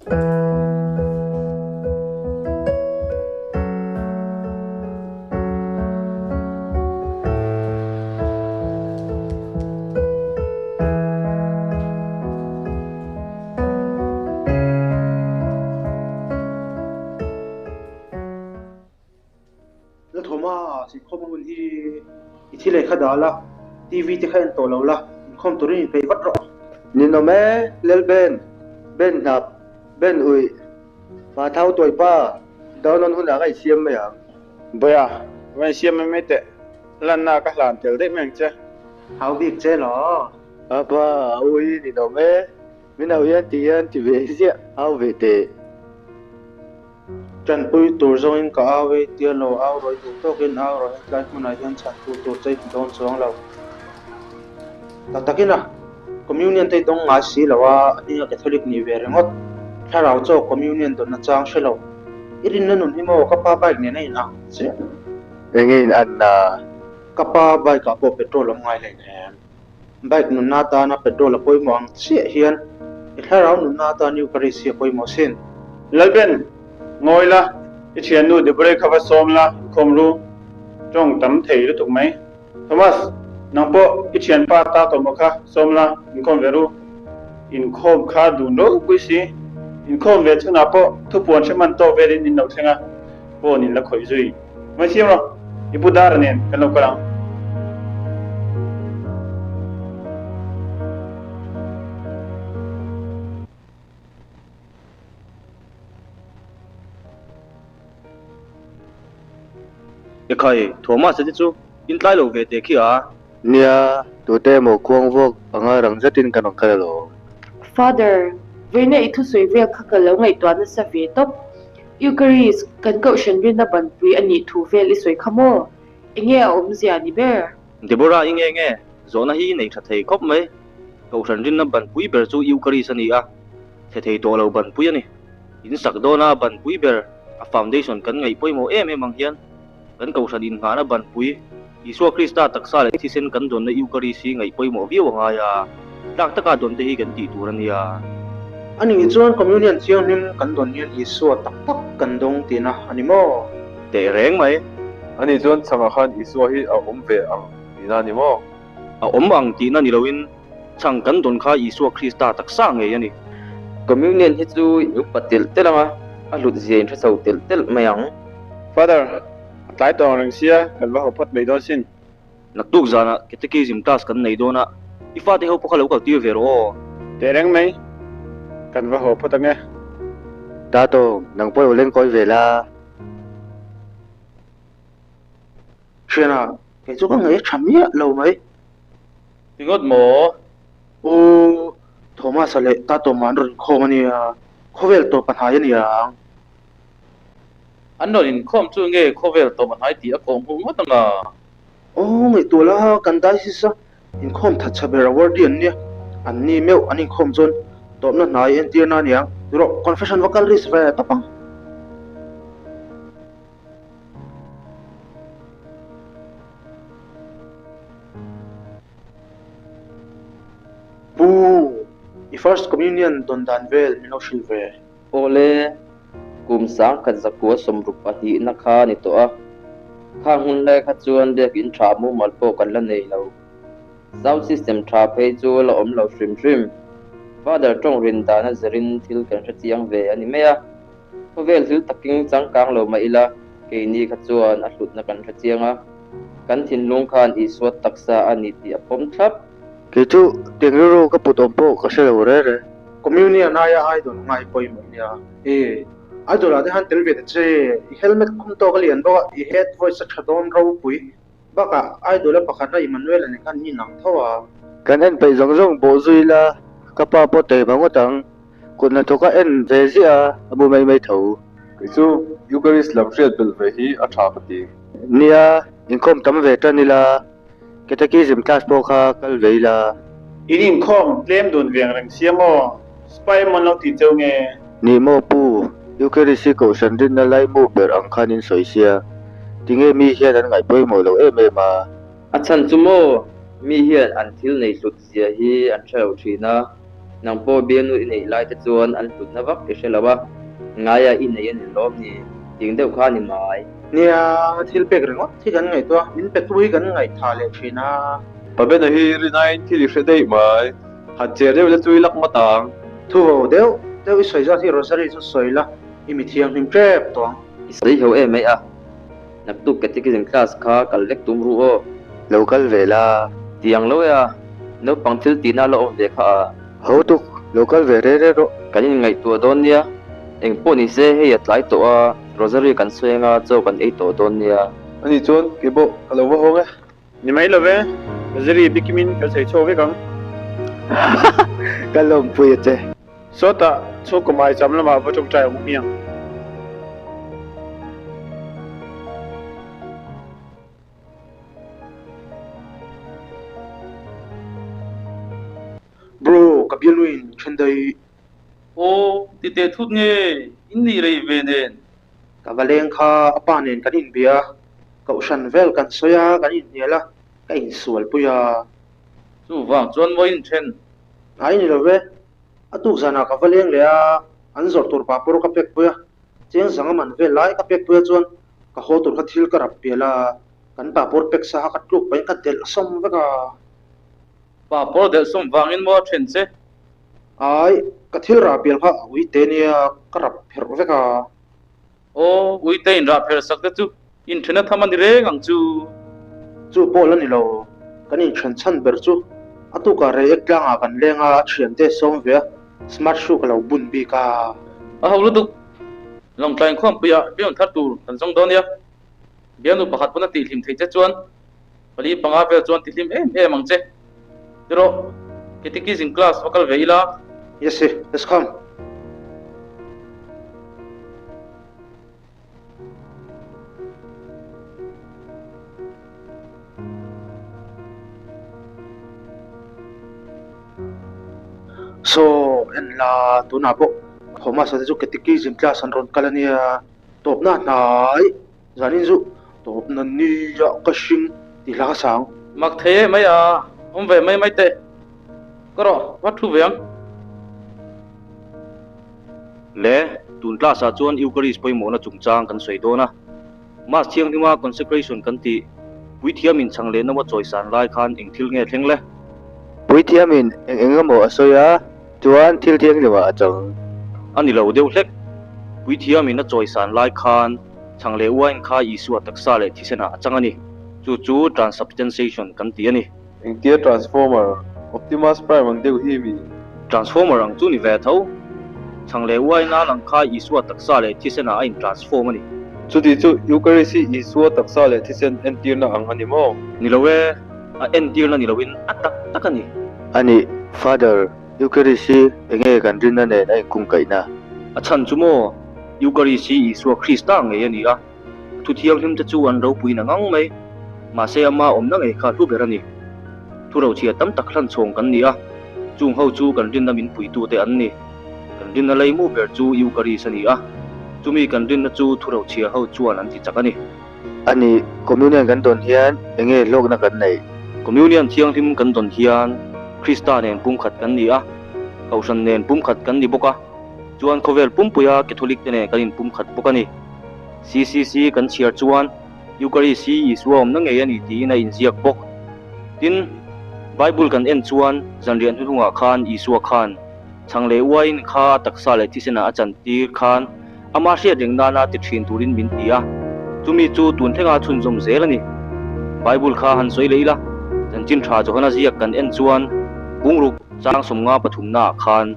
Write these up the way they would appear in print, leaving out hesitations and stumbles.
Lalthawma, Inkhawm hun hi i thi leh kha dah la, TV te kha en tawh lo la, inkhawm turin inpeih vat rawh. Ninawm e, Lelben, Ben hnap, Ben uih, Hma thau tawi pa, Darnawn hunah ka insiam mai ang. Bawia, va insiam mai mai teh, lanna ka hlan tel daih mai ang che. Hau bik che law. Apa, a ui ninawm e, min au hian ti hian ti ve ziah, hau ve teh. Tanpui tur zawngin ka au e, tia lo au rawih duh tawkin au rawh, hetlai hmunah hian chhantu tur che i hmu dawn chuang lo. Tak takin a, Communion te i dawng ngai si lo a, a hninga Catholic nih ve ringawt. Thlarau chaw Communion dawn nachang hre lo. I rinna nun hi maw ka pa bike nen a in ang chiah. Enge in anna? Ka pa bike ah pawh petrol awm ngai hleinem. Bike nunna atana petrol a pawimawh ang chiah hian i thlarau nunna atan Eucharist hi a pawimawh sin. Lalben, ngawi la, i thiannu Deborah kha va sawm la, inkhawm ru. Tawng tam thei lutuk mai. Thomas, nang pawh i thianpa ta tawh maw kha sawm la, inkhawm ve ru. Inkhawm kha dun ropui si. Inkhawm ve chhunah pawh thupuan hre hman tawk velin in lo thleng a. Phone in la khawih zui. Mai siam rawh, i pu Dara nen kan lo kal ang. Ekhai, Thomas a te chu in tlai lo ve teh khi a. Nia, tute emaw khuang vuak anga rang zetin kan rawn kal alawm. Father, vawiina i thusawi vel kha ka lo ngaihtuah nasa ve tawp. Eucharist, kan kohhran rinna banpui a nih thu vel i sawi kha maw? Enge a awmzia ni ber? Deborah i nge nge, zawhna hi i nei tha thei khawp mai. Kohhran rinna banpui ber chu Eucharist a ni a, chhe thei tawh lo banpui a ni. In sak dawna banpui ber, a foundation kan ngaih pawimawh em em ang hian kan kohhran innghahna banpui, Isua Krista taksa leh thisen kan dawnna Eucharist hi ngaih pawimawh viau a ngai a, tlak taka dawn te hi kan tih tur a nia. A nih chuan Communion Thianghlim kan dawn hian Isua tak tak kan dawng tihna a ni maw? Teh reng mai. A nih chuan chhangah khan Isua hi a awm ve ang tihna a ni maw? A awm ang tihna ni loin chhang kan dawn kha Isua Krista taksa ngei a ni. Communion hi chu in upa telh telh ang a, a hlut zia in hre chho telh telh mai ang. Father, A tlai tawng reng sia, kan va haw phawt mai dawn sin. Naktuk zanah Catechism class kan nei dawn a, i fate ho pawh kha lo kal tir ve rawh aw. Teh reng mai, kan va haw phawt ang e. Tato, nang pawh i lo lenkawi ve la. Thiana, kei chu ka ngaih a tha miah lo mai. Ti ngawt maw? U Thomas-a leh Tato-ma an rawn inkhawm a nia, khawvel tawp a hnai a niang. An rawn inkhawm chu nge khawvel tawp a hnai tih a kawh hmuh ngawt ang a? Aw ngaihtuah la, kan diocese a inkhawm that chha ber awardee an nia, an ni meuh an inkhawm chuan tawpna hnai entirna a niang. Rawh, confession va kal risk ve tawp ang. Pu, i first communion dawn dan vel min lo hrilh ve. Awle, kum 1962 na kha a ni tawh a, khang hun lai kha chuan biakinn tha mumal pawh kan la nei lo. Sound system tha phei chu la awm lo hrim hrim. Father tawng rin dana zirin thil kan hre chiang ve a ni mai a. Khawvel thil taking changkang lo mah ila, keini kha chuan a hlutna kan hre chiang a, kan thinlung khan Isua taksa a ni tih a pawm thlap. Kei chu tiang rilru ka put awm pawh ka hre lo re re. Communion aia idol ngai pawimawh nia. E, idol ah te khan tel ve ta che, i helmet khum tawk a lian bawk a, i head voice a tha dawn ropui. Bakah idol a pakhatna Emmanuel a nen khan mi nang tho a. Kan en peih zawng zawng bawh zui la, ka pa pawh tei hma ngawt ang. Kut hnathawk a en ve ziah a, a bu mai mai tho. Kei chu Eucharist lam hriat belh ve hi a tha ka ti. Nia, inkhawm tam ve tan ila, Catechism class pawh kha kal ve ila. In inkhawm tlem dun veng reng sia maw? Spy mawn lo tih cheu nge? Ni maw Pu, Eucharist hi kohhran rinna laimu ber ang khan in sawi sia, tinge mi hian an ngaih pawimawh lo em em a? A chhan chu maw, mi hian an thil nei hlut zia hi an hre lo thin a. Nang pawh bialnu i neih lai te chuan an hlutna vak i hre lo a, ngaia i nei a ni lawm ni? Ting deuh kha ni mai. Nia, thil pek ringawt hi kan ngaihtuah a, min petu hi kan ngaihthah leh thin a. Pa Bena hi rinaiin thil i hre daih mai. Han cher deuh la chu i lak ngawt ang. Thu ho deuh deuh i sawi zat hi Rosary chu sawi la, i mi thianghlim tep tawh ang. I sawi ho em mai a, naktuk catechism class kha kal vek tum ru aw. Lo kal ve la. Tiang lo e a, naupang thil tihna la awm ve kha a. Ho tuk, lo kal ve re re rawh. Kan inngaihtuah dawn nia, eng pawh ni se hei a tlai tawh a, Rosary kan sawi anga chaw kan ei tawh dawn nia. Ani chuan kei pawh ka lo va hawng e. Ni mai lo ve, Rosary bikimin kan sawi chhuak vek ang. Ka lawmpui a che. Sawtah chhungkaw maicham lamah va tawngtai ang u hmiang. Bro, ka bialnuin then daih. Aw, ti teh thut nge in nih rei ve nen? Ka va leng kha a pa nen kan inbia a, kohhran vel kan sawi a, kan inhnial a, ka insualpui a. Chuvang chuan maw inthen? Ngai ni lo ve, a tuk zanah ka va leng leh a, an zawrh tur papawr ka pek pui a, cheng zanga man vel lai ka pek pui a chuan ka haw tur kha thil ka rap pial a, kan papawr pek sa kha ka tluk pahin ka delh sawm vek a. Papawr delh sawm vangin maw a then che? Ai, ka thil rah pial kha a uite nia, ka rap pherh vek a. Aw, uite in rah pherh sak te chu inthen a tham a ni reng ang chu. Chu pawh la ni lo, kan inthen chhan ber chu a tukah rei ek tlangah kan leng a, a thiante sawm ve a, smart shoe ka lo bun bik a. A ho lutuk, Lawngtlai inkhawmpuiah biawn thar tur kan zawng dawn nia, bialnu pakhat pawn a tihhlim theih che chuan Pali panga vel chuan ti hlim em em ang che. Tirawh, Catechism class va kal ve ila. Yes sir, let's come. So, en la tunah pawh Thomas-a te chu Catechism class an rawn kal a nia, tawpna hnai. Zanin zu tawpna nia ka hring tih hla ka sang. Mak thei e mai a, awm ve mai mai teh. Ka rawh, va thu ve ang. Le, tun class ah chuan Eucharist pawimawhna chungchang kan sawi dawn a. Mass thianghlima consecration kan tih, Puithiamin chhang leh nawa chawisan lai khan eng thil nge thleng le? Puithiamin eng eng emaw a sawi a, chuan thil thianghlimah a chang. A ni lo deuh hlek. Puithiamin a chawisan lai khan Chhang leh uain kha Isua taksa leh thisenah a chang a ni. Chu chu transubstantiation kan ti a ni. Engtia Transformer, Optimus Prime ang deuh hi mi? Transformer ang chu ni ve tho. Chhang leh uain a lang kha Isua taksa leh thisenah a intransform a ni. Chuti chu Eucharist hi Isua taksa leh thisen entirna ang a ni maw? Ni lo e, a entirna ni loin a tak tak a ni. A nih, Father, Eucharist hi enge kan rinna nen a inkungkaihna? A chhan chu maw? Eucharist hi Isua Krista ngei a ni a, a thu thianghlim te chu an ropuiin a ngang mai. Mahse ama awmna ngei kha hlu ber a ni. Thu rochhia tam tak hlan chhawng kan ni a, chung ho chu kan rinna min puitute an ni. Kan rinna leimu ber chu Eucharist a ni a, chumi kan rinna chu thu rochhia ho chuan an ti chak a ni. A ni, Communion kan dawn hian enge hlawkna kan neih? Communion thianghlim kan dawn hian Krista nen pumkhat kan ni a, Kohhran nen pumkhat kan ni bawk a, chuan khawvel pumpuia Catholic te nen kan inpumkhat bawk a ni. CCC kan chhiar chuan Eucharist hi Isua awmna ngei a ni tiin a inziak bawk. Tin, Bible kan en chuan zanriah hnuhnungah khan Isua khan chhang leh uaiin kha a taksa leh thisenah a chantir khan Ama hriat reng nana ti thin turin min ti a, chumi chu tun thlenga chhunzawm zel a ni. Bible kha han sawi leh ila, chanchin tha Johana ziak kan en chuan bungruk chang sawmnga pathumnaah khan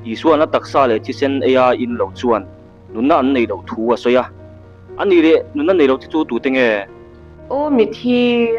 Isua'n a taksa leh thisen eia in lo chuan nunna an nei loh thu a sawi a. A nih leh nunna nei lo te chu tute nge? Aw mithi.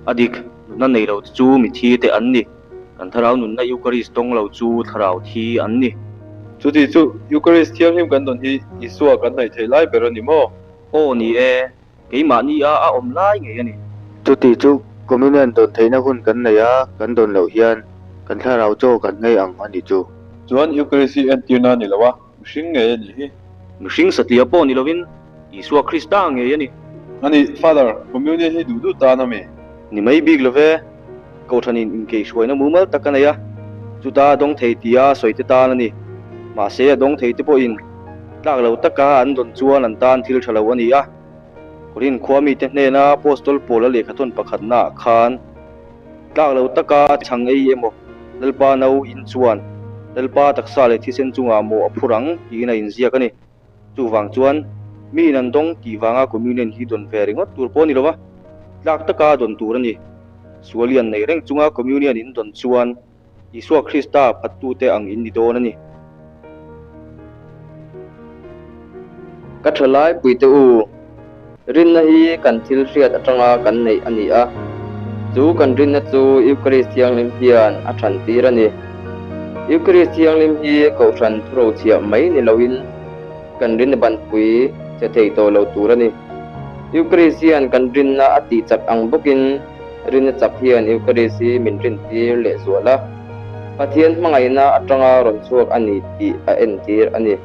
A dik, nunna nei lo te chu mithi te an ni. Kan thlarau nunna Eucharist tawng lo chu thlarau thi an ni. Chuti chu Eucharist thianghlim kan dawn hi Isua kan hnaih theih lai ber a ni maw? Aw ni e, keimahni a a awm lai ngei a ni. Chuti chu Communion dawn theihna hun kan nei a, kan dawn loh hian kan thlarau chaw kan ngei ang a nih chu. Chuan Eucharist hi entirna a ni lo a, mihring ngei a nih hi. Mihring satliah pawh ni lovin Isua Krista ngei a ni. A ni, Father, Communion hi duh duh tan a mi? Ni mai bik lo ve. Kohhranin inkeihhruaina mumal tak a nei a. Chuta dawng thei tia sawi te tan a ni. Mahse a dawng thei te pawhin tlak lo taka an dawn chuan an tan thil tha lo a ni a. Korinth khua mite hnena Apostol Paula lehkhathawn pakhatnaah khan tlak lo taka chhang ei emaw Lalpa no in chuan Lalpa taksa leh thisen chungah mawh a phur ang tiin a inziak a ni. Chuvang chuan mi in an dawng tih vanga Communion hi dawn ve ringawt tur pawh a ni lo va, tlak taka dawn tur a ni. Sual i an nei reng chunga Communion in dawn chuan Isua Krista phattute ang in ni dawn a ni. Ka thalai puite u, rinna hi kan thil hriat atanga kan neih a ni a, chu kan rinna chu Eucharist Thianghlim hian a than tir a ni. Eucharist Thianghlim hi Kohhran thurochhiah mai ni loin kan rinna banpui che thei tawh lo tur a ni. Eucharist hian kan rinna a tihchak ang bawkin, Rinna chak hian Eucharist hi min rintir lehzual a, Pathian hmangaihna atanga rawn chhuak a ni tih a entir a ni.